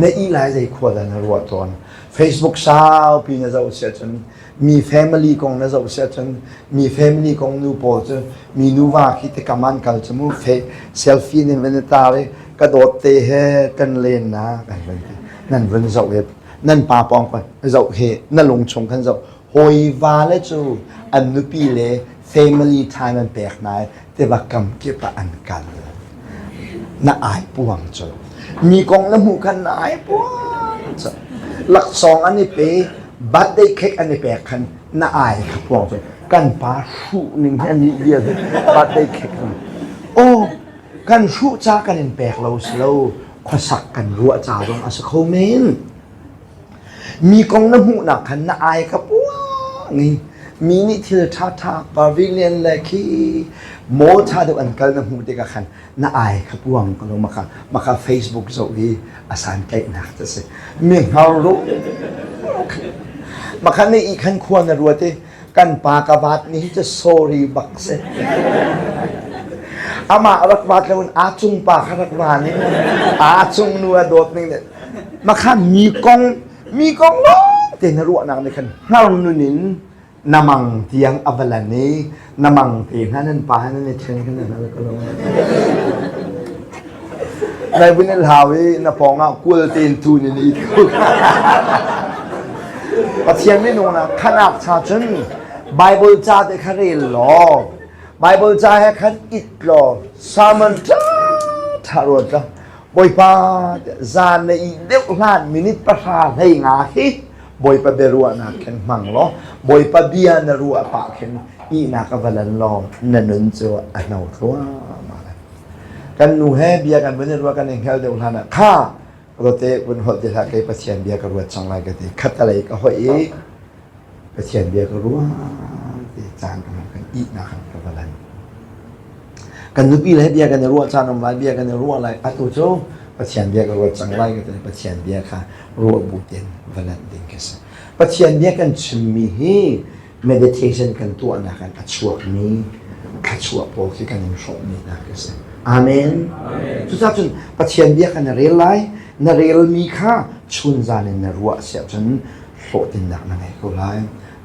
Na ih lai zei khua dah na ruah tawn? Facebook saupi na zoh si ahcun mi family kong na zoh si ahcun mi family kong nu pawl cu mi nuva khi tikam an kal cu mu selfie nin van i tar i ka dawt te he kan len na kan van ti nan vun zoh i nan pa pawng kan zoh he na lung chung khan zoh hawi va le cu an nupi le family time an pek hna i tiva kam kip ah an kal na ai puang cu mi kong na hmuh khan na ai puang cu laksawng an i pe birthday cake an i pek khan na ai kha puang cu kan pa hruh ning hi an nih bia birthday cake oh kan hruh ca kan in pek lo si lo khuasak kan ruah ca zong a si kho men Mi kong na hmuhnak khan na ai ka puang i mi nih thil ṭhaṭha pavilion le khi mall ṭha deuh an kal na hmuh tikah khan na ai kha puang ko lo maka maka Facebook zoh i a santlaihnak cu si mi hngar ru maka na i khan khua na ruat i kan pa ka vat ni hi cu sorry bak si amah rak vat lo in a cung pa kha rak va ning a cung nu a dawt ning Makhan mi kong mi kong lawng te na ruahnak nih khan hngar nun in na mang tiang a va lan i na mang te hna nan pa nan i then khan na ko lo nai vun in hlau i na pawng ah kual tein tu nin i thu Pathian minung na khanak cha cun Bible ca te kha rel law Bible ca he khan it law sermon tha tha ruat la Bawipa zan na ih deuh hlan minute 15 hi Bawipa biaruahnak khin hmang law Bawipa bia na ruah pah khin ihnak a va lan law na nun cu a hno thluahmah lai. Kan nu he bia kan vun i ruah kan i hngal deuh hlan ah kha rote vun holh ti hlah kei Pathian bia ka ruat cang lai ka ti khatalei ka hoih i Pathian bia ka ruah ti caan ka kan ihnak kan ka va lan. Kan nupi le bia kan i ruah caan um lai, bia kan i ruah lai. Atu cu Pathian bia ka ruat cang lai ka ti. Pathian bia kha ruah bu tein va lanh ding ka si. Pathian bia kan chimmi hi meditation kan tuahnak in a chuakmi thluachuah pawl khi kan in hrawmmi hna ka si. Amen. Cucaah cun Pathian bia kha na rel lai, na relmi kha chun zan in na ruah siah cun hlawhtlinnak na ngei ko lai.